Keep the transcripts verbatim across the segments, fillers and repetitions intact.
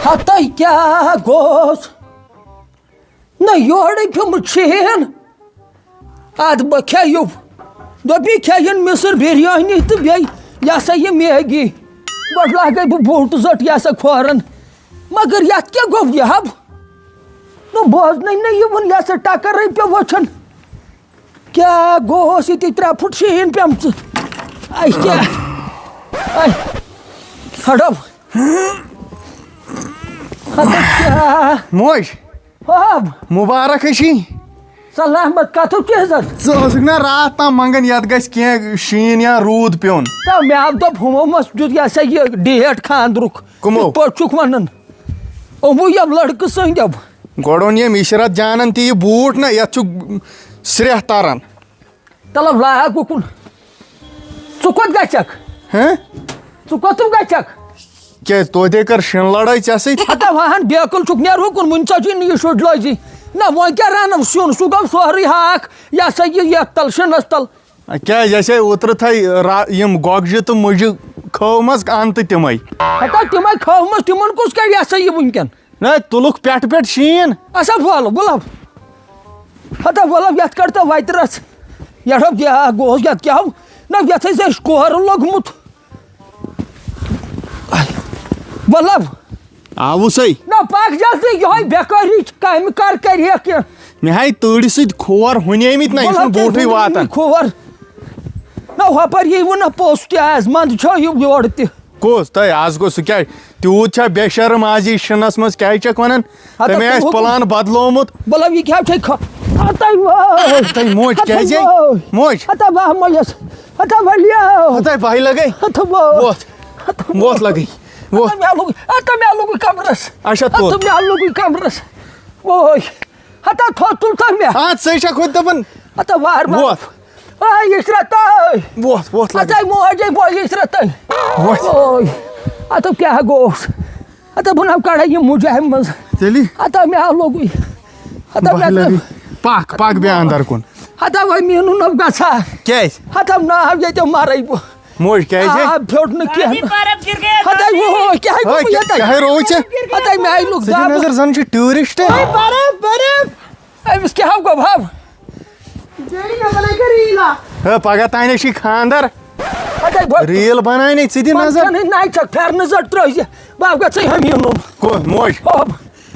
ہتَے کیٛاہ گوٚژھ؟ نہ یورٕ پیوٚمُت شیٖن۔ اَدٕ بہٕ کھیٚیِو۔ دوٚپی کھیٚیِن مِصٕر بِریانی تہٕ بیٚیہِ یہِ ہسا یہِ میگی۔ گۄڈٕ لاگَے بہٕ بوٗٹہٕ زٔٹ یہِ ہسا کھورَن۔ مگر یَتھ کیٛاہ گوٚو یہِ ہب؟ نہ بوزنَے نہ یِوان، یہِ ہسا ٹکرٕے پیوٚو وٕچھان۔ کیٛاہ گوٚوس ییٚتہِ ترٛےٚ پھٕٹ شیٖن پیٚمژٕ؟ اَے کیٛاہ؟ اَے ہڑو۔ ہتہٕ کیٛاہ؟ موج، ہب۔ مُبارک ہے چھی۔ سلامت کتھو کیٛاہ زن؟ ژٕ ٲسٕکھ نا راتھ تام منگان یتھ گژھِ کینٛہہ شیٖن یا روٗد پیوٚن۔ تہٕ مےٚ آو دوٚپ ہُمو مس دیُت یہِ ہسا یہِ ڈیٹ خاندرُک۔ کٕمو؟ یِتھ پٲٹھۍ چھُکھ ونان۔ یِمو یِم لڑکہٕ سٕنٛدۍ یِم۔ گۄڈٕ اوٚن یِم عشرت جانن تہِ یہِ بوٗٹھ نا، یتھ چھُ سرٛیہ تران۔ تلو لاگ اُکُن۔ ژٕ کوٚت گژھکھ؟ ہہ؟ ژٕ کوٚتُم گژھکھ؟ کیٛازِ توتہِ کر شِن لڑٲے ژےٚ سۭتۍ؟ ہتا وہن بیکل چھُکھ، نیر اُکُن، وُنہِ ژَجی نہٕ یہِ شُرۍ لٲزی۔ نہ، وۄنۍ کیٛاہ رنو؟ سیُن، سُہ گوٚو سورُے ہاکھ، یہِ ہسا یہِ یتھ تل، شِنس تل۔ کیٛازِ اَسہِ ہے اوترٕ تھٲے را-، یِم گۄگجہِ تہٕ مُجہِ کھٲومَژ، اَن تہٕ تِمَے۔ ہتا تِمَے کھٲومَژ، تِمَن کُس کَرِ یہِ ہسا یہِ وٕنکٮ۪ن؟ نہ، تُلُکھ پٮ۪ٹھٕ پٮ۪ٹھٕ شیٖن۔ اچھا، وَلہٕ، وَلہٕ۔ ہتا وَلہٕ، یَتھ کَڑ تہٕ وَتہِ رَژھ۔ یَتھ ہا کیٛاہ گوٚوس، یَتھ کیٛاہ ہو؟ نہ، یَتھ ہے ژےٚ کورٕ لوٚگمُت۔ وَلہٕ۔ آوُسَے۔ نہ، پَکھ جلدی، یِہوٚے بے کٲری چھِ، کامہِ کر کَرِہَکھ کینٛہہ۔ مےٚ ہاے تۭرِ سۭتۍ کھور ہُنیمٕتۍ نہ، یہِ چھُنہٕ وَلہٕ، بوٗٹھٕے واتان۔ کھور۔ نہ، ہۄپٲرۍ یی وۄنۍ نہ پوٚژھ تہِ آز، منٛدٕ چھو یہِ یورٕ تہِ۔ کُس؟ تۄہہِ آز گوٚو سُہ کیٛاہ؟ تیوٗت چھا بے شرم آز یہِ شِنَس منٛز؟ کیٛازِ چھَکھ وَنان؟ ہتا تٔمۍ تُہۍ آسہِ ہُہ plan بدلومُت۔ مطلب، یہِ کیٛاہ چھے کھا-، ہتَے وٲے۔ ہتَے موج، ہتَے کیٛازِ؟ وٲے۔ موج۔ ہتا بہہ مۄلیس۔ ہتا ولیو۔ ہتَے بہہِ لگے۔ ہتا وٲے۔ ووتھ۔ ہتا ووتھ لگے۔ ووتھ۔ ہتا مےٚ لوٚگُے، ہتا مےٚ لوٚگُے کمرس۔ اچھا، تُل۔ ہتا مےٚ لوٚگُے کمرس۔ وٲے۔ ہتا تھوٚد تُل تہٕ مےٚ۔ آ، ژٕے چھَکھ ہُتہِ دَپان۔ ہتا وار وار۔ ووتھ۔ A Ishrat, A. ووتھ، ووتھ لگے۔ ہتا موج، اے بوے عشرت، اے۔ ووتھ۔ اوے۔ ہتا کیٛاہ گوٚوس؟ ہتا بہٕ نہ کڑے یہِ مُجہِ اَمہِ منٛز۔ تیٚلہِ؟ ہتا مےٚ آو لوٚگُے۔ ہتا بہٕ مےٚ لگے۔ پکھ، پکھ بیٚیہِ اندر کُن۔ ہتا وۄنۍ میٖنُن نہٕ گژھا۔ کیٛازِ؟ ہتا نہ آو ییٚتہِ مرے بہٕ۔ موج کیٛازِ؟ آب پھیوٚٹ نہٕ کینٛہہ۔ برف گر گیا، ہتا وۄنۍ کیٛاہ ہے، گوٚو ییٚتہِ؟ کیٛاہ ہے روو ژےٚ؟ ہتا مےٚ آیہِ لوٚگ ژٕ چھُکھ دب۔ نظر زن چھُ ٹوٗرِسٹ۔ ہے، برف، برف۔ أمِس کیٛاہ ہو گوٚو بھو؟ جیری نہ بناے کر ریٖل اکھ۔ ہے، پگاہ تانۍ چھُے خاندر۔ ہتا بہٕ ریٖل بناے نَے، ژٕ دِ نظر۔ پنٛژاہن ہٕنٛدۍ نَے چھکھ پھٮ۪رنہٕ زٔٹ ترٛٲوزِ۔ بہٕ ہا گژھے ہمیٖنُن۔ کو-، موج۔ ہو۔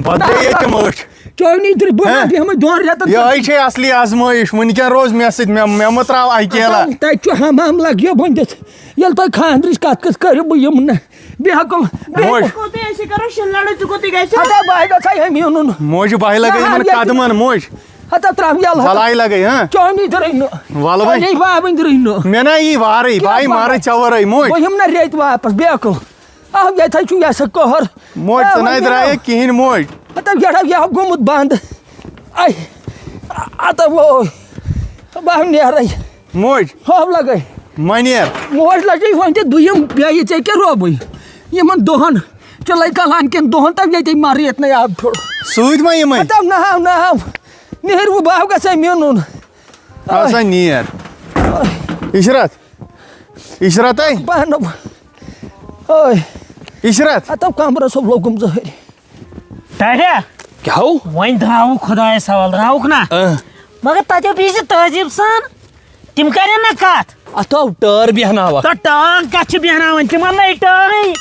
بدلے ییٚتہِ تِم أچھ۔ چٲنی درِ بہٕ ہہ؟ بیٚہمَے دۄن رٮ۪تَن۔ یِہوٚے چھے اصلی آزمٲیِش۔ وٕنکٮ۪ن روز مےٚ سۭتۍ، مےٚ، مےٚ مہٕ ترٛاو اَکہِ یَلہٕ۔ تَتہِ چھُ حمام لَگہِ بٔنِتھ۔ ییٚلہِ تۄہہِ خانٛدرٕچ کَتھ کٔژ کٔرِو، بہٕ یِمہٕ نہٕ۔ بیٚیہِ ہٮ۪کو، بیٚیہِ موج۔ ہٮ۪کو۔ کوٚتٕے أسۍ کَرو شِنہٕ لَڑٲے، ژٕ کوٚتٕے گژھِ؟ ہتا بہٕ ہا گژھٕ ہا ییٚمہِ یُنُن۔ موجہِ بہہِ لَگے نہ، یِمَن ییٚتہِ قدمَن، موج۔ ہتا ترٛاو یَلہٕ ہتا۔ وَلہٕ ہاے لَگے، ہاں؟ چٲنی درٕے نہٕ۔ وَلہٕ وۄنۍ۔ اَلے بابٕنۍ درٕے نہٕ۔ مےٚ نہ یی وارٕے، کیٛاہ بہٕ ہاے وارٕ؟ مارٕ ژےٚ وَرٲے، موج۔ بہٕ یِمہٕ نہ ریٚتۍ واپَس، بیکٕل۔ آ، ییٚتہِ حظ چھُ یہِ ہسا قہر۔ موج، آ، ژٕ وۄنۍ نَے درٛایَکھ کِہیٖنۍ، موج۔ ہتا یَڑا، یہِ ہا گوٚمُت بنٛد۔ اَے، ہتا ووے۔ بہٕ ہا نیرَے۔ موج۔ ہاو لَگَے۔ مَہ نیر۔ موج لَجے وۄنۍ تہِ دوٚیِم بیٚیہِ ژےٚ کیٛاہ روبٕے؟ یِمَن دۄہَن چلے کلان کٮ۪ن دۄہَن تَو ییٚتے مَرٕ ییٚتہِ نَے آب پھیوٚر۔ سۭتۍ ما یِمَے؟ ہتا نہ ہاو، نہ ہاو۔ نیر وۄنۍ بہٕ ہاو گژھے میونُن۔ آسا نیر۔ عشرت۔ عشرت اے۔ پانہٕ۔ اوے۔ عشرت۔ ہتا کمرس لوٚگُم زہرۍ۔ ٹاٹھیا۔ کیٛاہ ہو؟ وۄنۍ درٛاوُکھ خۄدایَس حوالہٕ، درٛاوُکھ نا؟ اۭں۔ مگر تَتہِ بِہزِ تہذیٖب سان، تِم کَرن نا کَتھ۔ اَتھ آو ٹٲر بیٚہناوَکھ۔ تہٕ ٹٲر کَتھ چھِ بیٚہناوٕنۍ؟ تِمَن نَے ٹٲرٕے۔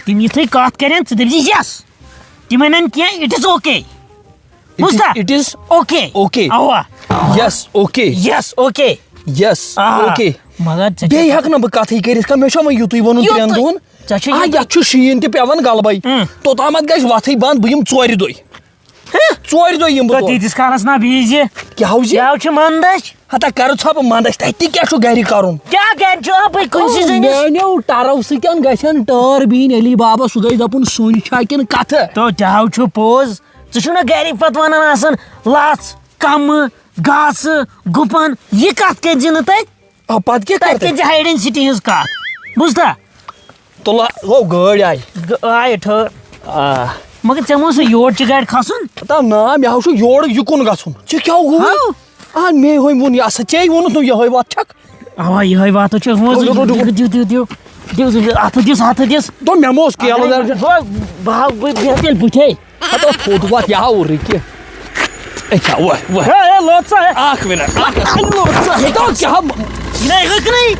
تِم یِتھُے کَتھ کَرن، ژٕ دٔپزِ yes۔ تِم اَنن کینٛہہ، it is okay۔ It is، بوٗزتھا؟ It is okay۔ Okay۔ اَوا۔ Yes، okay۔ Yes، okay۔ Yes، آ۔ Okay۔ مگر ژےٚ بیٚیہِ چھےٚ ہٮ۪کہٕ نہٕ بہٕ کَتھٕے کٔرِتھ کانٛہہ، مےٚ چھا وۄنۍ یُتُے ووٚنمُت یُتُے۔ ترٛٮ۪ن دۄہَن؟ ژےٚ چھےٚ آ، یُتُے۔ یَتھ چھُ شیٖن تہِ پٮ۪وان غلبَے۔ اۭں۔ توٚتامَتھ گژھِ وَتھٕے بنٛد، بہٕ یِمہٕ ژورِ دۄہہِ۔ ہہ؟ ژورِ دۄہہِ یِمہٕ بہٕ تہٕ توٚت۔ تیٖتِس کالَس نا بِہزِ۔ کیٛاہ ہو زِ؟ یَوٕ چھِ مَندَچھ۔ ہتا کَرٕ ژھا بہٕ مَندَچھ، تَتہِ تہِ کیٛاہ چھُ گَرِ کَرُن؟ کیٛاہ گَرِ چھُ؟ آ، بٔے کُنسٕے زٔنِس۔ میٛانیو ٹَرَو سۭتۍ گژھن ٹٲر بِہِنۍ علی بابا، سُہ گژھِ دَپُن سُنۍ چھا کِنہٕ کَتھٕ؟ تو تہِ ہاو چھُ پوٚز۔ ژٕ چھُکھ نہ گَرِکۍ پَتہٕ وَنان آسان، لَژھ، کَمہٕ، گاسہٕ، گُپَن، یہِ کَتھ کٔرۍ زِ نہٕ تَتہِ؟ آ، پَتہٕ کیٛاہ تَتہِ کَرٕ؟ کٔرۍ زِ ہاے ڈٮ۪نسِٹی ہٕنٛز کَتھ۔ بوٗزتھا؟ تُلہٕ ہا، گوٚو گٲڑۍ آیہِ۔ گٲ-، آیہِ ٹھٔہر۔ آ۔ مگر ژےٚ ما اوسُے یور چہِ گاڑِ کھسُن؟ ہتا نا، مےٚ ہا چھُ یورٕ یہِ کُن گژھُن۔ ژےٚ کیٛاہ گوٚو؟ ہاو؟ آ، مے ہوٚمۍ ووٚن، یہِ ہسا ژےٚ ووٚنُتھ نہٕ یِہوٚے وَتھ چھَکھ۔ اَوا، یِہوٚے وَتھ چھِ، ہُہ، رُک، رُک، رُک، رُک۔ دِیِو، دِیِو، دِیِو۔ دِس، اَتھٕ دِس، اَتھٕ دِس۔ دوٚپ مےٚ ما اوس کیلہٕ درجن؟ بہٕ، بہٕ، بہٕ بیٚہمہٕ تیٚلہِ بٕتھے۔ ہتو تھوٚد وَتھ یہِ ہا اوٚرُے کہِ۔ اے کیٛاہ وَ-، وَ-، ہے، ہے، لوٚت سا، ہے۔ اکھ مِنٹ، اکھ۔ ہے، لوٚت سا، ہے۔ ہتو کیٛاہ م-، یہِ نَے ہیٚکہِ نٕے۔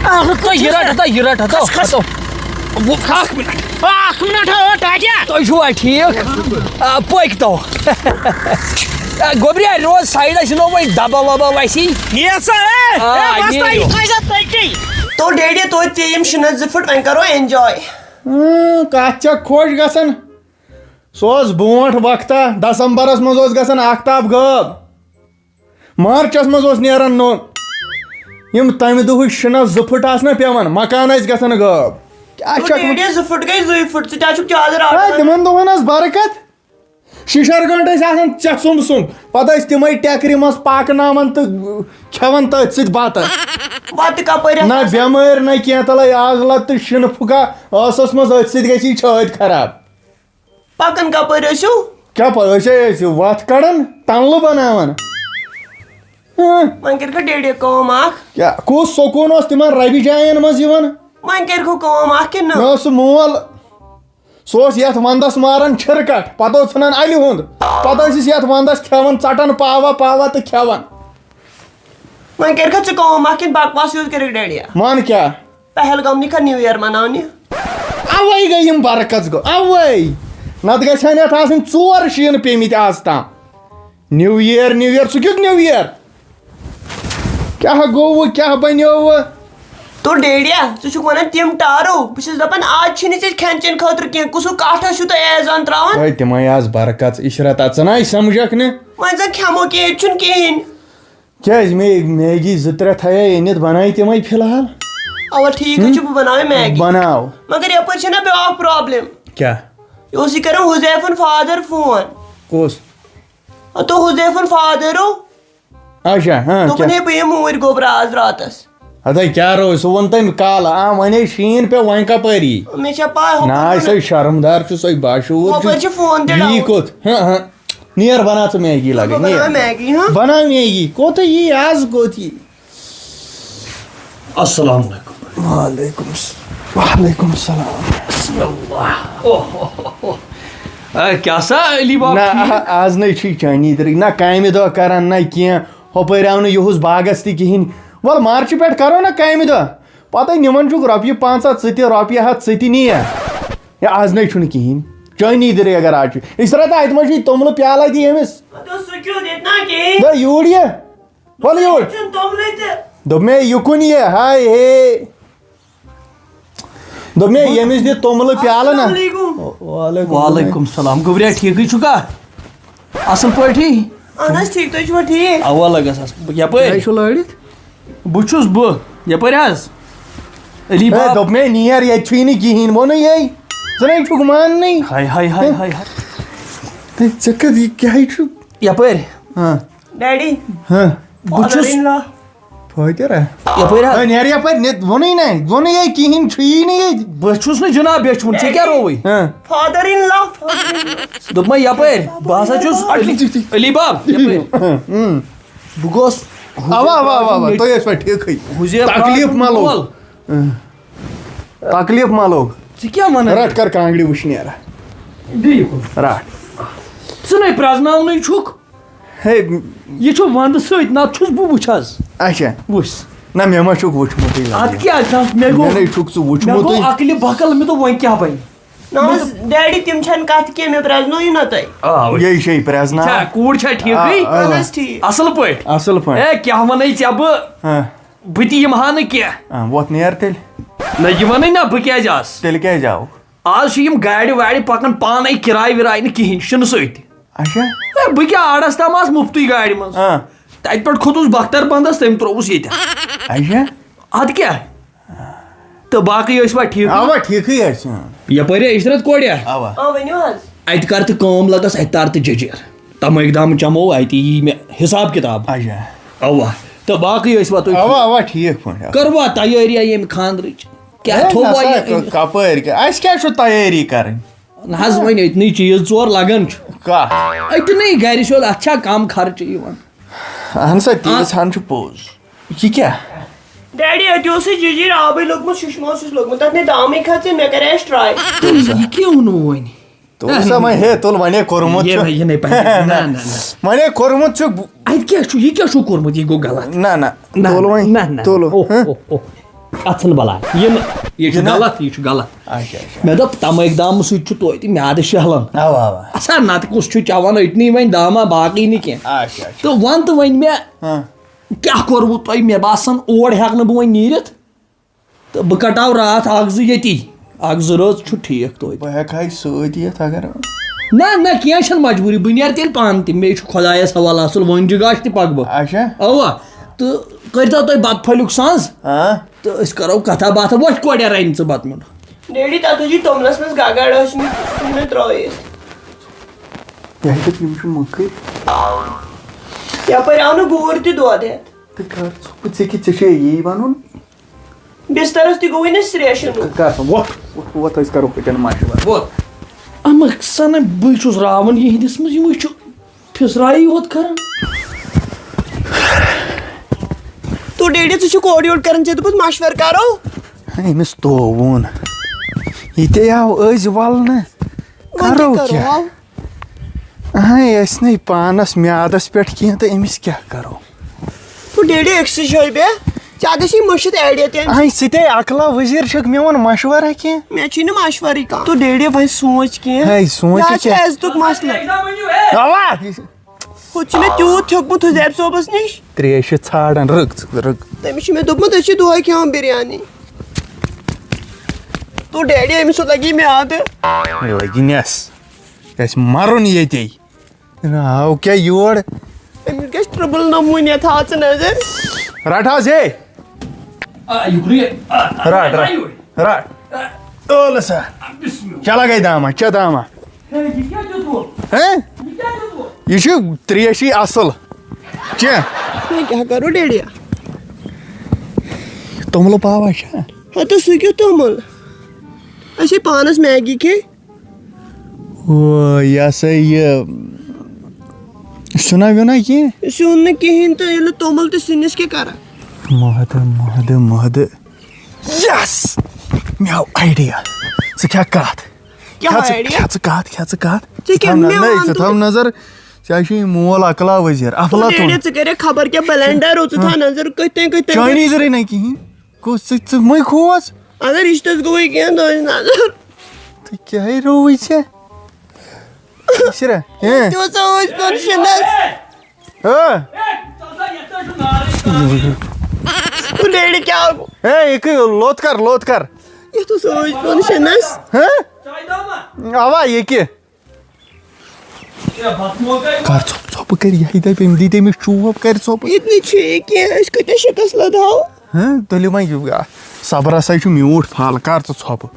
اکھ تہٕ یہِ رَٹ، ہتو یہِ رَٹ، ہتو، کھس، کھس۔ ہتو۔ وَ-، اکھ مِنٹ۔ اکھ مِنٹ، ہے، ٹاٹیا۔ تُہۍ چھِوا ٹھیٖک؟ آ، پٔکۍ تو۔ آ، گوٚبریا، روز سایڈس، یہِ نو وۄنۍ دبا وبا وسی۔ نیر سا، ہے، آ، ہے، وۄستا، نیر۔ یہِ کھسہِ تٔتی۔ تو ڈیڈی، توتہِ پیٚیہِ یِم شِنَس زٕ پھٕٹ، وۄنۍ کرو enjoy۔ اۭں، کتھ چھےٚ خۄش گژھان؟ سُہ اوس برونٛٹھ وقتہ، دسمبرس منٛز اوس گژھان آفتاب غٲب۔ مارچس منٛز اوس نیران نوٚن۔ یِم تمہِ دۄہٕچ شِنَس زٕ پھٕٹ آسہٕ نہ پٮ۪وان، مکان ٲسۍ گژھان غٲب۔ کیٛاہ تو چھکھ ڈیڈی، زٕ پھٕٹ گٔے زٕے پھٕٹ، ژٕ تہِ چھُکھ زیادٕ ہے، رٹان۔ تِمن دۄہن ٲس برکت۔ شِشر گنٛڈ ٲسۍ آسان ژےٚ سُمب سُمب۔ پتہٕ ٲسۍ تِمے ٹٮ۪کرِ منٛز پاکناوان تہٕ کھٮ۪وان تٔتھۍ سۭتۍ بتہٕ۔ وتہٕ کپٲرۍ ٲس نہ آسان؟ بٮ۪مٲرۍ، نہ کینٛہہ، تلے آز لت تہٕ شِنہٕ پھُکا ٲسس منٛز، أتھۍ سۭتۍ گژھِ یہِ چھٲتۍ خراب۔ پکان کپٲرۍ ٲسِو؟ کیٛاہ پتہ، أسۍ ہے ٲسۍ وتھ کڑان، تنلہٕ بناوان۔ ہاں۔ وۄنۍ کٔرِکھا ڈیڈی کٲم اکھ؟ کیٛاہ، کُس سکوٗن اوس تِمن ربہِ جاین منٛز یِوان؟ وۄنۍ کٔرِکھو کٲم اکھ کِنہٕ نہ؟ مےٚ اوس سُہ مول، سُہ اوس یتھ ونٛدس ماران چھِرکٹھ، پتہٕ اوس ژھٕنان الہِ ہُنٛد، پتہٕ ٲسِس یتھ ونٛدس کھٮ۪وان، ژٹان پاوا پاوا تہٕ کھٮ۪وان۔ وۄنۍ کٔرِکھا ژٕ کٲم اکھ کِنہٕ بکواس یوت کٔرِکھ ڈیڈیا؟ مان کیٛاہ؟ پہلگام نِکھا نیو ییر مناونہِ؟ اوے گٔے یِم برعکس گوٚو، اوے۔ نتہٕ گژھِ ہن یتھ آسٕنۍ ژور شیٖنہٕ پیٚمٕتۍ آز تام۔ نیو ییر، نیو ییر، ژٕ کیُتھ نیو ییر؟ کیٛاہ گوٚو، کیٛاہ بنیوو؟ تو ڈیڈیا، ژٕ چھُکھ ونان تِم ٹارو۔ بہٕ چھُس دپان، آز چھِنہٕ ژےٚ کھٮ۪ن چٮ۪ن خٲطرٕ کینٛہہ۔ کُسُک کاٹھا چھُو تُہۍ ایزان تراوان؟ ہے، تِمے آز برعکس، عشرت، ژٕ نہ سمجھکھ نہٕ۔ وۄنۍ زن کھٮ۪مو کینٛہہ، ییٚتہِ چھُنہٕ کِہیٖنۍ۔ کیٛازِ؟ مے-، میگی زٕ ترٛےٚ تھایے أنِتھ، بنایہِ تِمے فی الحال۔ اوا ٹھیٖک حظ چھُ، بہٕ بناوے میگی۔ بناو۔ مگر یپٲرۍ چھےٚ نا بیٛاکھ پرابلم۔ کیٛاہ؟ یہِ اوس یہِ کران حُذیفُن فادر فون۔ کُس؟ ہتو حُذیفُن فادر او۔ اچھا، ہاں، دوٚپُن، کیٛاہ؟ ہے، بہٕ یِمہٕ اوٗرۍ گوٚبرا آز راتس۔ ہتے کیٛاہ روز؟ سُہ ووٚن تٔمۍ کالہٕ، آ، وۄنۍ ہے شیٖن پیوٚو، وۄنۍ کپٲرۍ یی؟ مےٚ چھےٚ پاے، ہُپٲرۍ نہ، نہٕ۔ سُے شرمدار چھُ، سُے باشعوٗر چھُ۔ ہُپٲرۍ چھُ فون تہِ یی ڈاوُن۔ کوٚت؟ ہاں، ہاں۔ نیر، بنا ژٕ میگی لگے، بہٕ بناوٕ نیر۔ میگی، ہاں۔ بنا میگی، کوٚت یی آز، کوٚت یی؟ السلام علیکم۔ وعلیکم السلام۔ وعلیکم السلام۔ بسم اللہ۔ اوہ، اوہ، اوہ، اوہ۔ اے، کیٛاہ سا علی باب نہ، ٹھیٖک؟ آ-، آز نَے چھُے چٲنی طریٖقہٕ۔ نہ کامہِ دۄہ کران، نہ کینٛہہ۔ ہُپٲرۍ آو نہٕ یِہُس باغس تہِ کِہیٖنۍ۔ وَلہٕ مارچہِ پٮ۪ٹھ کرو نہ کامہِ دۄہ۔ پتہٕ نِوان چھُکھ رۄپیہِ پانٛژھ ہَتھ، ژٕ تہِ رۄپیہِ ہَتھ، ژٕ تہِ نِیَکھ۔ ہے، آز نَے چھُنہٕ کِہیٖنۍ۔ چٲنی دِرٕے اگر آز چھُ۔ عشرت، اَتہِ ما چھُے توٚملہٕ پیالہ تہِ ییٚمِس؟ پتہٕ اوس سُہ کیُتھ ییٚتہِ نا کِہیٖنۍ۔ نہ، یوٗرۍ یہِ۔ وَلہٕ یوٗرۍ۔ چھُنہٕ توٚملٕے تہِ۔ دوٚپ مےٚ، یہِ کُن یہِ، ہاے ہے۔ دوٚپ مےٚ، ییٚمِس دِ توٚملہٕ پیالہٕ نا۔ السلام علیکم۔ وعلیکم وعلیکم السلام۔ گوٚبریا، ٹھیٖکٕے چھُکھا؟ اَصٕل پٲٹھی؟ اَہَن حظ، ٹھیٖک، تُہۍ چھِوا ٹھیٖک؟ اَوا لَگَس اَصٕل۔ یَپٲرۍ؟ تۄہہِ چھُو لٲڑِتھ؟ بہٕ چھُس بہٕ۔ یَپٲرۍ حظ؟ علی ہے، باب۔ دوٚپ مےٚ، نیر، ییٚتہِ چھُے نہٕ کِہیٖنۍ، ووٚنُے یے۔ ژٕ نَے چھُکھ ماننٕے۔ ہاے، ہاے، ہاے، ہاے، ہاے۔ ہے، ژےٚ کَتھ، یہِ کیٛاہ چھُ؟ یَپٲرۍ؟ ہاں۔ ڈیڈی۔ ہاں۔ بہٕ چھُس۔ فادر ان لا۔ فٲطر ہا؟ یَپٲرۍ حظ۔ ہے، نیر یَپٲرۍ، نیر، ووٚنُے نہ، ووٚنُے یے کِہیٖنۍ چھُیی نہٕ ییٚتہِ۔ بہٕ چھُس نہٕ جناب بیچھِ وُن، ژےٚ کیٛاہ رووُے؟ ہاں۔ فادر ان لا، فادر ان لا۔ دوٚپمَے یَپٲرۍ، بہٕ ہسا چھُس علی، علی باب، یَپٲرۍ۔ ہاں، ہاں۔ بہٕ گوس اوا، اوا، اوا، اوا، تُہۍ ٲسوا ٹھیٖکھٕے؟ حُزیر تکلیٖف ما لوٚگ؟ مول۔ تکلیٖف ما لوٚگ؟ ژٕ کیٛاہ وَنان؟ رَٹ کر کانٛگرِ وٕچھ نیرا۔ بیٚیہِ کُن۔ رَٹ۔ ژٕ نَے پرٛزناونٕے چھُکھ۔ ہے۔ یہِ چھُ ونٛدٕ سۭتۍ، نتہٕ چھُس بہٕ وٕچھ حظ۔ اچھا۔ وٕچھ۔ نہ، مےٚ ما چھُکھ وٕچھمُتٕے لگان۔ ادٕ کیٛاہ، نہ، مےٚ گوٚو، مےٚ نے چھُکھ ژٕ مےٚ وٕچھمُتٕے۔ گوٚو عقلہِ بکل، مےٚ دوٚپ وۄنۍ کیٛاہ بنہِ؟ نہ حظ، ڈیڈی، تِم چھَنہٕ کَتھٕ کینٛہہ، مےٚ پرٛزنووُے نہ تۄہہِ۔ آ، یے چھے پرٛزناو۔ چھا، کوٗر چھا ٹھیٖکٕے؟ آ، آ۔ اہن حظ، ٹھیٖک۔ اصل پٲٹھۍ؟ اصل پٲٹھۍ۔ اے، کیٛاہ وَنَے ژےٚ بہٕ؟ ہاں۔ بہٕ تہِ یِمہٕ ہا نہٕ کینٛہہ۔ آ، وۄتھ نیر تیٚلہِ۔ نہ، یہِ وَنَے نہ، بہٕ کیٛازِ آسہٕ؟ تیٚلہِ کیٛازِ آوُکھ؟ آز چھِ یِم گاڑِ واڑِ پکان پانے، کراے وراے نہٕ کِہینۍ، شِنہٕ سۭتۍ تہِ۔ اچھا۔ ہے، بہٕ کیٛاہ آڑس تام آس مُفتٕے گاڑِ منٛز۔ آ۔ تتہِ پٮ۪ٹھ کھوٚتُس بختر بندس، تٔمۍ ترٛووُس ییٚتہِ۔ اچھا۔ ادٕ کیٛاہ؟ تہٕ باقٕے ٲسۍ وۄنۍ ٹھیٖکٕے؟ اوا، ٹھیٖکٕے ٲسۍ، اۭں۔ یپٲرۍ ہے عشرت کورِ؟ اوا۔ آ، ؤنِو حظ۔ اتہِ کر تہٕ کٲم لگس، اتہِ تر تہٕ جٔجیٖر۔ تمٲکۍ دام چمو، اتہِ یی مےٚ حساب کتاب۔ اچھا۔ اوا۔ تہٕ باقٕے ٲسۍ وۄنۍ تُہۍ اوا، اوا، ٹھیٖک پٲٹھۍ۔ کٔروا تیٲریا ییٚمہِ خانٛدرٕچ؟ کیٛاہ ہے، تھوٚوا نسا، یہِ؟ ک-، کپٲرۍ کیٛاہ؟ اَسہِ کیٛاہ چھُ تیٲری کَرٕنۍ؟ نہ حظ، وۄنۍ أتنٕے چیٖز ژور لگان چھُ۔ کَتھ؟ أتنٕے گرِ چھُ، اَتھ چھا کم خرچہٕ یِوان؟ اَہن سا، تیٖژ ہن چھُ پوٚز۔ یہِ کیٛاہ؟ ڈیڈی، اَتہِ اوسُے جِجِر آبٕے لوٚگمُت، شُشمہٕ اوسُس لوٚگمُت، تَتھ نے دامٕے کھژِ، مےٚ کَریس ٹراے۔ یہِ کیٛاہ ووٚنوٕ وۄنۍ؟ تُل سا وۄنۍ، ہے، تُل وۄنۍ، ہے، کوٚرمُت یہِ چھُ۔ نہٕ، یہِ نَے پَزِ۔ نہ، نہ، نہ۔ وۄنۍ، ہے، کوٚرمُت چھُ۔ اَتہِ کیٛاہ چھُ؟ یہِ کیٛاہ چھُو کوٚرمُت؟ یہِ گوٚو غلط۔ نہ، نہ، نہ، تُل وۄنۍ، نہ، نہ۔ تُل۔ اوہ، ہہ؟ اوہ، اوہ۔ اَژھن بَلاے۔ یہِ نہٕ، یہِ چھُ یہِ نہ۔ غلط، یہِ چھُ غلط۔ اچھا، اچھا۔ مےٚ دوٚپ، تَمہِ اقدامہٕ سۭتۍ چھُ توتہِ میٛادٕ شہلان۔ اَوا، اَوا۔ اَسا نَتہٕ کُس چھُ چٮ۪وان أتنی وۄنۍ دامہ، باقٕے نہٕ کینٛہہ۔ اچھا، اچھا۔ تہٕ وَن تہٕ وۄنۍ مےٚ، ہاں۔ کیٛاہ کوٚروٕ تۄہہِ؟ مےٚ باسان، اور ہٮ۪کہٕ نہٕ بہٕ وۄنۍ نیٖرِتھ۔ تہٕ بہٕ کَٹاو راتھ اَکھ زٕ ییٚتی۔ اَکھ زٕ رٲژ چھُ ٹھیٖک توتہِ۔ بہٕ ہٮ۪کہٕ ہا یہِ سۭتۍ یِتھ اگر۔ نہ، نہ، کینٛہہ چھَنہٕ مجبوٗری۔ بہٕ نیرٕ تیٚلہِ پانہٕ تہِ۔ مےٚ چھُ خۄدایَس حوالہٕ اَصٕل، وۄنۍ جہِ گاش تہِ پَکہٕ بہٕ۔ اچھا۔ اَوا۔ تہٕ کٔرۍتو تُہۍ بَتہٕ پھٔلیُک سَنٛز۔ ہاں۔ تہٕ أسۍ کَرو کَتھا باتھا۔ وۄتھ کورِ رَنہِ ژٕ بَتہٕ میوٚنٛڈ۔ ڈیڈی، تَتھ حظ چھِ توٚملَس منٛز گَگَر ٲسمٕتۍ، سُہ ژھٕنۍ مےٚ ترٛٲوِتھ۔ یہِ ہیٚکہِ یِم چھِ مٔکٕرۍ۔ یَپٲرۍ آو نہٕ گوٗر تہِ دۄد ہٮ۪تھ۔ تہٕ کر ژٕ، ژےٚ کیٛاہ، ژےٚ چھے یی وَنُن؟ بِستَرَس تہِ گوٚوُے نہٕ سرٛیشُن۔ کر سا، وۄتھ، وۄتھ، وۄتھ، أسۍ کَرو أتٮ۪ن مَشوَرٕ، وۄتھ۔ اَمہٕ سَنہٕ بٕے چھُس راوان یِہِنٛدِس منٛز، یِمَے چھُ پھِسرایی یوت کَران۔ تو ڈیڈی، ژٕ چھُکھ اورٕ یورٕ کَران، ژےٚ دوٚپُتھ مَشوَرٕ کَرو۔ أمِس تو ووٚن، یہِ تے آو أزۍ وَلنہٕ، وۄنۍ کیٛاہ کَرو کَرو، کیٛاہ؟ آو۔ اہے، اَسہِ نَے پانَس میٛادَس پٮ۪ٹھ کینٛہہ تہٕ أمِس کیٛاہ کَرو؟ تو ڈیڈی، أکسٕے جایہِ بیٚہہ، ژےٚ گژھی مٔشِتھ idea تہِ اَمہِ اہے، ژٕ تے عقلا وزیٖر چھَکھ، مےٚ وَن مَشوَرہ کینٛہہ۔ مےٚ چھُے نہٕ مَشوَرٕے کانٛہہ۔ تو ڈیڈی، وۄنۍ سونٛچ کینٛہہ۔ ہے، سونٛچ یہِ حظ چھُ کینٛہہ۔ عزتُک مسلہٕ۔ اَوا۔ ہُتہِ چھُ مےٚ تیوٗت تھوٚکمُت حُزیب صٲبَس نِش۔ ترٛیش چھِ ژھانٛڈان، رٕژ، رٕژ۔ تٔمِس چھِ مےٚ دوٚپمُت، أسۍ چھِ دۄہَے کھٮ۪وان بِریانی۔ تو ڈیڈی، أمِس سۭتۍ لَگی میٛادٕ۔ لَگہِ نٮ۪س۔ گژھِ مَرُن ییٚتے۔ نہ، آو کیٛاہ یور؟ أمِس گژھِ ٹرٛبٕل نموٗنیا، تھاو ژٕ نظر۔ رَٹ حظ، ہے۔ آ، یُکنُے۔ آ، آ، رَٹ، آ، رَٹ، یُکنُے۔ رَٹ۔ آ۔ اولہٕ سا۔ آ، بسم اللہ۔ چلا گٔے داما، چا داما۔ ہے، یہِ کیٛاہ دیُت وۄنۍ؟ ہے؟ یہِ کیٛاہ دیُت وۄنۍ؟ یہِ چھُ ترٛیشی اَصٕل۔ چےٚ۔ وۄنۍ کیٛاہ کَرو ڈیڈیا؟ توٚملہٕ پاوا چھا؟ ہَتہٕ سُہ کیُتھ توٚمُل؟ اَسے پانَس میگی کھے۔ او، یہِ ہسا یہِ سیُنا ویُنا کینٛہہ؟ سیُن نہٕ کِہیٖنۍ تہٕ ییٚلہِ نہٕ توٚمُل تہٕ سِنِس کیٛاہ کَران؟ مہدٕ، مہدٕ، مہدٕ۔ Yes! مےٚ آو idea۔ ژٕ کھےٚ کَتھ۔ کیٛاہ کھےٚ ژٕ، idea؟ کھےٚ ژٕ کَتھ، کھےٚ ژٕ کَتھ۔ ژےٚ ژٕ کیٛاہ تھاو نہ-، مےٚ نَے، وَن ژٕ تہٕ؟ تھاو نظر۔ ژےٚ چھُے مول عقلا وزیٖر، افلاطون۔ ڈیڈی، ژٕ کَرے خبر کیٛاہ blender، ژٕ تھاو نظر کٔتۍ تانۍ، کٔتۍ تانۍ۔ چٲنی ذٔریعہٕ نہ کِہیٖنۍ۔ کُس ژٕ، ژٕ مٕے کھوژ؟ اگر رِشتَس گوٚوُے کینٛہہ، دۄہَس نظر۔ تہٕ کیٛاہ ہے رووُے ژےٚ؟ شِرا، ہے۔ تیوٗت سا اوس پَرُن شِنَس۔ ہہ؟ تہٕ ڈیڈی کیٛاہ گوٚو؟ ہے، یہِ کہِ لوٚت کر، لوٚت کر۔ یَتھ اوس اوس پَرُن شِنَس۔ ہہ؟ اوا، یہِ کہِ؟ کر ژھۄپ، ژھۄپہٕ کر، یہِ دَپہِ، أمۍ دی تٔمِس چوب، کر ژھۄپہٕ۔ ییٚتہِ نہٕ چھُ یہِ کینٛہہ، أسۍ کۭتیٛاہ شِکَس لَدہاو۔ ہہ؟ تُلِو وۄنۍ، صبر ہسا چھُ میوٗٹھ پھل، کر ژٕ ژھۄپہٕ۔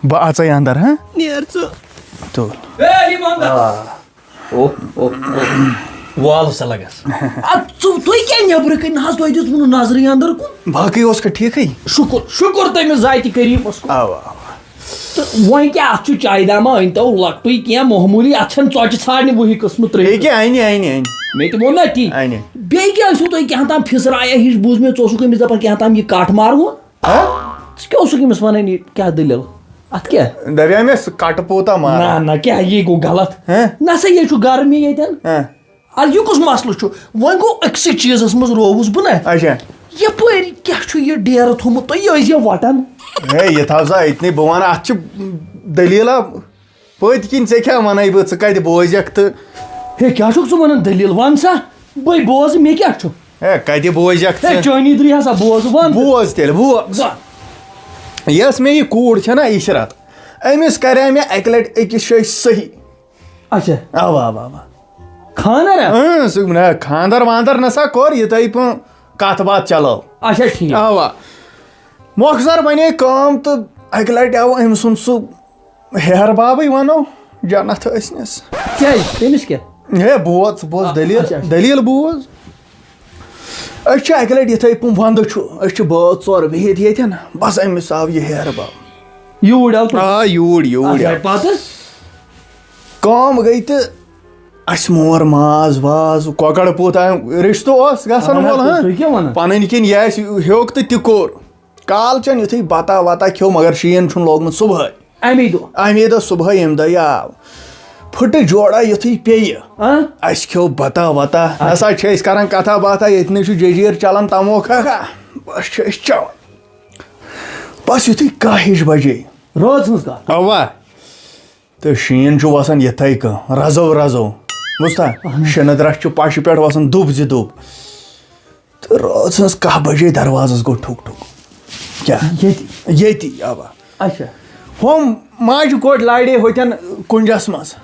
بہٕ اَژَے اَندَر، ہہ؟ نیر ژٕ۔ تُل۔ اے علی محمد۔ آ۔ او، او، او۔ وال سا لگس۔ اَدٕ ژٕ، تُہۍ کیٛاہ نیٚبرٕ کَنہِ نہ حظ، تۄہہِ دیُتوٕ نہٕ نظرٕے اَندَر کُن؟ باقٕے اوس کھا ٹھیٖکھٕے؟ شُکُر، شُکُر تٔمِس ذاتِ کریٖمَس کُن۔ اَوا، اَوا۔ تہٕ وۄنۍ کیٛاہ، اَتھ چھُ چایہِ دامہ أنۍ تو لۄکٹُے کینٛہہ معموٗلی، اَتھ چھَنہٕ ژۄچہِ ژھانٛڈنہِ وُہہِ قٕسمہٕ ترٛٲوِتھ۔ ییٚکیٛاہ اَنہِ، اَنہِ، اَنہِ۔ مےٚ تہِ ووٚن نا تی۔ اَنہِ۔ بیٚیہِ کیٛاہ ٲسِو تُہۍ کیٛاہ تام پھِسرایا ہِش بوٗز مےٚ، ژٕ اوسُکھ أمِس دَپان کیٛاہ تام یہِ کَٹھ مارہون۔ ہہ؟ ژٕ کیٛاہ اوسُکھ أمِس وَنان یہِ کیٛاہ دٔلیٖل؟ اَتھ کیٛاہ؟ دَپیٛاو مےٚ سُہ کَٹہٕ پوٗتا مارا۔ نہ، نہ، کیٛاہ یہِ گوٚو غلط؟ ہہ؟ نہ سا، یہِ چھُ گرمی ییٚتٮ۪ن۔ ہہ؟ اَدٕ یہِ کُس مسلہٕ چھُ؟ وۄنۍ گوٚو أکسٕے چیٖزَس منٛز رووُس بہٕ نہ۔ اچھا۔ یَپٲرۍ کیٛاہ چھُ یہِ ڈیرٕ تھوٚمُت تۄہہِ؟ یہِ ٲسۍ زِ وَٹان۔ ہے، یہِ تھاو سا أتنٕے، بہٕ وَنہٕ، اَتھ چھِ دٔلیٖلہ پٔتۍ کِنۍ، ژےٚ کیٛاہ وَنَے بہٕ، ژٕ کَتہِ بوزٮ۪کھ تہٕ۔ ہے، کیٛاہ چھُکھ ژٕ وَنان دٔلیٖل؟ وَن سا، بٕے بوزٕ، مےٚ کیٛاہ چھُ؟ ہے، کَتہِ بوزٮ۪کھ ہے، ژٕ؟ چٲنی درٕے ہسا بوز، وَن تہٕ۔ بوز تیٚلہِ، بوز۔ وَن۔ یۄس مےٚ یہِ کوٗر چھےٚ نا عشرت، أمِس کَرے مےٚ اَکہِ لَٹہِ أکِس جایہِ صحیح۔ اچھا۔ اَوا، اَوا، اَوا۔ خانٛدر ہا؟ اۭں، سُہ نہ، خانٛدر وانٛدر نہ سا کوٚر، یِتھَے پٲٹھۍ کَتھ باتھ چلٲو۔ اچھا، ٹھیٖک۔ اَوا۔ مۄخصر بَنے کٲم تہٕ اَکہِ لَٹہِ آو أمۍ سُنٛد سُہ ہیہَر بابٕے وَنو جنت ٲسنَس۔ کیٛازِ؟ تٔمِس کیٛاہ؟ ہے، بوز، ژٕ بوز آ، دٔلیٖل، اچھا، اچھا۔ دٔلیٖل بوز۔ أسۍ چھِ اَکہِ لَٹہِ یِتھَے پٲٹھۍ وَندٕ چھُ، أسۍ چھِ بٲژ ژور بِہِتھ ییٚتٮ۪ن، بَس أمِس آو یہِ ہیہَر باب۔ یوٗرۍ آو تُہۍ؟ آ، یوٗرۍ، یوٗرۍ اچھا، آو۔ پَتہٕ؟ کٲم گٔے تہٕ اَسہِ مور ماز واز، کۄکَر پوٗت، آ، رِشتہٕ اوس گژھن اَہَن حظ، وول، ہاں؟ تُہۍ کیٛاہ وَنان؟ پَنٕنۍ کِنۍ یہِ اَسہِ ہیوٚک تہٕ تہِ کوٚر۔ کالچَن یُتھُے بَتہ وَتہ کھیوٚو، مگر شیٖن چھُنہٕ لوگمُت صُبحٲے۔ اَمی دۄہ؟ اَمی دۄہ صُبحٲے، ییٚمہِ دۄہ یہِ آو۔ پھٕٹہٕ جوڑا یُتھُے پیٚیہِ، ہاں؟ اَسہِ کھیوٚو بَتہ وَتہ۔ اچھا۔ نَسا چھِ أسۍ کَران کَتھا باتھا، ییٚتہِ نٕے چھُ جٔجیٖر چَلان تَموکھا۔ بَس چھِ أسۍ چٮ۪وان۔ بَس یُتھُے کاہ ہِش بَجے۔ رٲژ ہٕنٛز کَتھ؟ اَوا۔ تہٕ شیٖن چھُ وَسان یِتھَے کٔنۍ، رَزو رَزو۔ بوٗزتھا؟ اَہَن حظ۔ شِنہٕ درٛاس چھُ پَشہِ پٮ۪ٹھ وَسان دُب زِ دُب۔ تہٕ رٲژ ہٕنٛز کاہ بَجے دروازَس گوٚو ٹھُک ٹھُک۔ کیٛاہ؟ ییٚتی؟ ییٚتی، اَوا۔ اچھا۔ ہُم ماجہِ کوٹھۍ لاڑے ہوٚتٮ۪ن کُنجَس منٛز۔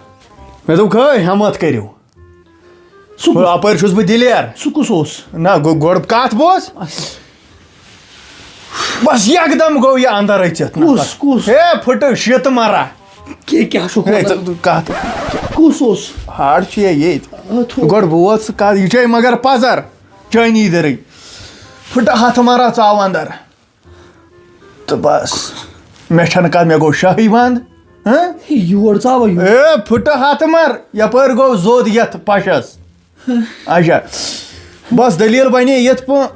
مےٚ دوٚپ، "ہے، ہٮ۪مَتھ کٔرِو۔" سُہ کُس؟ اَپٲرۍ چھُس بہٕ دِلیر۔ سُہ کُس اوس؟ نہ، گۄ-، گۄڈٕ کَتھ بوز۔ اچھا۔ بَس یَکدَم گوٚو یہِ اَندَر أژِتھ۔ کُس، کُس؟ ہے، پھٕٹہٕ شیٖتہٕ مَرا۔ کیٛاہ، کیٛاہ چھُکھ ہے، وَنان؟ ژٕ کَتھ۔ کُس اوس؟ ہاڑ چھُ یہِ ییٚتہِ۔ آ، تھو۔ گۄڈٕ بوز ژٕ کَتھ، یہِ چھے مگر پَزَر، چٲنی دٔرٕے۔ پھٕٹہٕ ہَتھ مَرا ژاو اَندَر۔ تہٕ بَس، مےٚ چھَنہٕ کَتھ، مےٚ گوٚو شاہٕے بنٛد۔ ہہ؟ یور ژاوَے یور۔ اے، پھٕٹہٕ ہَتھ مَر، یَپٲرۍ گوٚو زوٚد یَتھ پَشَس۔ اچھا، بَس دٔلیٖل بَنے یِتھ پٲ-،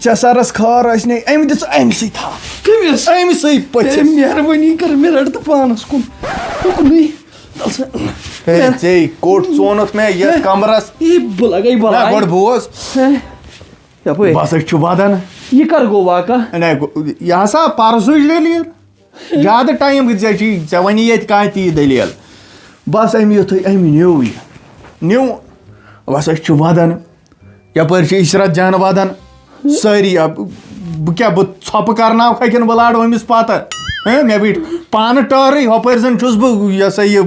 ژےٚ سَرَس خار ٲسۍ نے، أمۍ دِژ أمۍ سٕے تھَپھ۔ کٔمِس؟ أمۍ سٕے پٔژھِس۔ اے، مہربٲنی کَر، مےٚ رَٹ تہٕ پانَس کُن۔ اُکنُے۔ دَل سا۔ ہے، ژے کوٚٹ ژونُتھ مےٚ یَتھ ہے۔ کَمرَس۔ یہِ بہٕ لَگَے نہ، بَلاے۔ گۄڈٕ بوز۔ ہے۔ یَپٲرۍ۔ بَس، أسۍ چھِ وَدان۔ یہِ کَر گوٚو واقعہ؟ نہ، گو-، یہِ ہسا پَرسٕچ دٔلیٖل۔ زیادٕ ٹایم گٔژھۍ ژےٚ چھی، ژےٚ وَنی ییٚتہِ کانٛہہ تہِ یہِ دٔلیٖل۔ بَس، أمۍ یُتھُے أمۍ نیوٗ یہِ، نیوٗ، بَس، أسۍ چھِ وَدان۔ یَپٲرۍ چھِ عشرت جان وَدان۔ سٲری، اَب-، بہٕ کیٛاہ، بہٕ ژھۄپہٕ کَرناوکھا کِنہٕ بہٕ لارٕ أمِس پَتہٕ؟ ہہ، مےٚ بیٖٹھ پانہٕ ٹٲرٕے، ہُپٲرۍ زَن چھُس بہٕ، یہِ ہسا یہِ،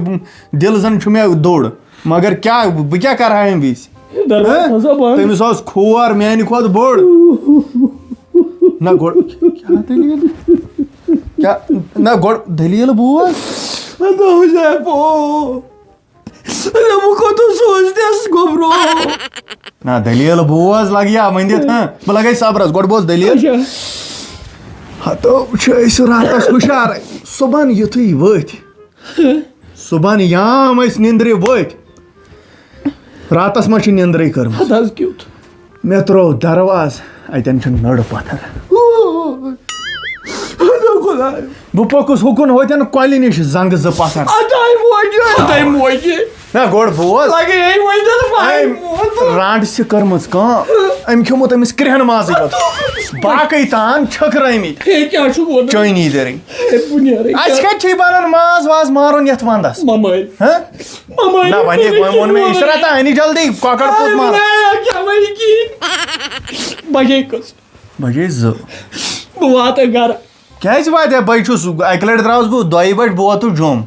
دِل زَن چھُ مےٚ دوٚر۔ مگر کیٛاہ، بہٕ کیٛاہ کَرٕ ہا اَمہِ وِزِ؟ ہے، دروازٕ ہہ؟ تھاو سا بنٛد۔ تٔمِس اوس کھور میٛانہِ کھۄتہٕ بوٚڑ۔ نہ گۄڈٕ، کیٛاہ دٔلیٖل؟ کیٛاہ؟ نہ گۄڈٕ دٔلیٖل بوز۔ نہ حُذیفو۔ نہ بہٕ کوٚتُس سوٗزتِس گوٚبرو۔ نہ دٔلیٖل بوز، لَگیا وۄنۍ دِتھ، ہہ؟ بہٕ لَگَے صبرَس، گۄڈٕ بوز دٔلیٖل۔ اچھا۔ ہَتو چھِ أسۍ راتَس ہُشارَے۔ صُبحن یُتھُے ؤتھۍ، صُبحن یام أسۍ نِندرِ ؤتھۍ، راتس ما چھِ نِندرٕے کٔرمٕژ؟ اَدٕ حظ کیُتھ؟ مےٚ ترٛوو دروازٕ، اَتٮ۪ن چھُ نٔر پَتھر۔ اوے۔ اَدٕ خۄداے۔ بہٕ پوٚکُس ہُکُن ہوتٮ۪ن کۄلہِ نِش زنٛگہٕ زٕ پَتھر۔ اَدٕ آیہِ موجہِ، اَدٕ آیہِ موجہِ۔ نہ، گۄڈٕ بوز۔ لَگے ہے وۄنۍ زَن پَے أمۍ موت۔ رانٛڈ چھِ کٔرمٕژ کٲم، أمۍ کھیوٚمُت أمِس کرٛہن مازٕے یوت۔ باقٕے تان چھٔکرٲمٕتۍ۔ ہے، کیٛاہ چھُکھ وَنان؟ چٲنی دٔرٕے۔ ہے، بہٕ نیرَے۔ اَسہِ کَتہِ چھِ بَنان ماز واز مارُن یَتھ وَندَس؟ مَمٲرۍ۔ ہہ؟ مَمٲرۍ، نہ، وۄنۍ ہے، وۄنۍ ووٚن مےٚ مَمٲرۍ۔ عشرت، اَنہِ جلدی کۄکَر پوٗت مارُن۔ ہے، کیٛاہ وَنہِ کی؟ بَجے کٔژ؟ بَجے زٕ۔ بہٕ واتہٕ گَرٕ۔ کیٛازِ واتہِ؟ بہٕ چھُس اَکہِ لَٹہِ درٛاوُس بہٕ دۄیہِ بَجہِ، بہٕ ووتُس جوٚم۔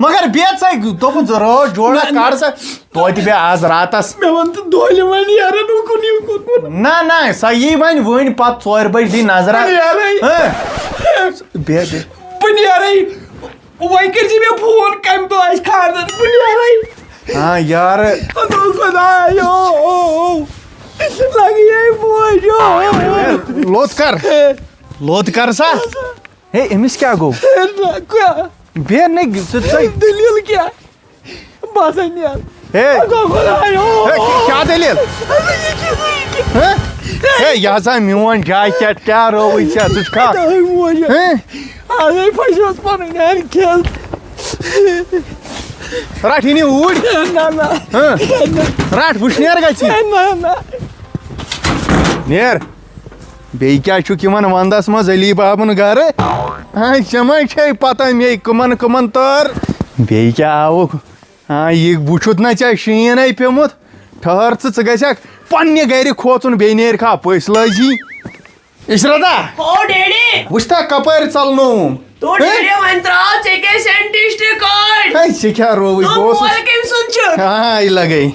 مگر بیٚہہ ژَے، دوٚپُن ژٕ رٲژ جوڑا نہ، نہ۔ کَڑ سا توتہِ بیٚہہ آز راتَس۔ مےٚ وَن ژٕ دۄہلہِ وۄنۍ یارَن اُکُن یُکُن۔ نہ، نہ، سۄ یی وۄنۍ وٕنۍ پَتہٕ ژورِ بَجہِ دی نظرہ۔ بہٕ نیرَے۔ ہہ۔ بیٚہہ، بیٚہہ۔ بہٕ نیرَے۔ وۄنۍ کٔرۍ زِ مےٚ فون، کَمہِ دۄہ آسہِ خانٛدر؟ بہٕ نیرَے۔ ہاں، یارٕ۔ اَدٕ خۄدایو۔ لَگہِ ہے موجو۔ لوٚت کر۔ لوٚت کر سا۔ ہے، أمِس کیٛاہ گوٚو؟ ہے، نہ، کیٛاہ؟ بیٚہہ نہٕ، ژٕ، ژٕ۔ دٔلیٖل کیٛاہ؟ بہٕ ہسا نیرٕ۔ ہے۔ اَدٕ خۄدایو۔ ہے، کیٛاہ دٔلیٖل؟ اَدٕ یہِ کیٛاہ، یہِ کیٛاہ؟ ہے؟ ہے، یہِ ہسا میون جاکٮ۪ٹ، کیٛاہ رٲوٕے ژےٚ؟ ژٕ چھُکھا؟ اَدٕ ہے موجو۔ ہے؟ اَدٕ ہے پھٔسِوس پَنٕنۍ اَرِ کھٮ۪تھ۔ رَٹھ یہِ نہِ اوٗرۍ۔ نہ، نہ۔ ہہ؟ رَٹھ، وٕچھ نیر گژھِ۔ نہ، نہ۔ نیر۔ بیٚیہِ کیٛاہ چھُکھ یِوان وَندَس منٛز علی بابُن گَرٕ؟ ہاے، ژےٚ ما چھے پَتہ مے کٕمَن کٕمَن تٲر؟ بیٚیہِ کیٛاہ آوُکھ؟ ہاں، یہِ وٕچھُتھ نہ ژےٚ شیٖن ہے پیوٚمُت۔ ٹھٔہر ژٕ، ژٕ گژھکھ پنٛنہِ گَرِ کھوژُن، بیٚیہِ نیرِکھا پٔژھۍ لٲزی۔ عشرتا! او ڈیڈی! وٕچھتا کپٲرۍ ژلنووُم؟ تو ہے؟ ڈیڈی وۄنۍ ترٛاو ژےٚ کیٛاہ سینٹسٹ کٲڑۍ؟ ہے، ژےٚ کیٛاہ رووُے؟ تو بہٕ اوسُس مول کٔمۍ سُنٛد چھُ؟ ہاے لگے۔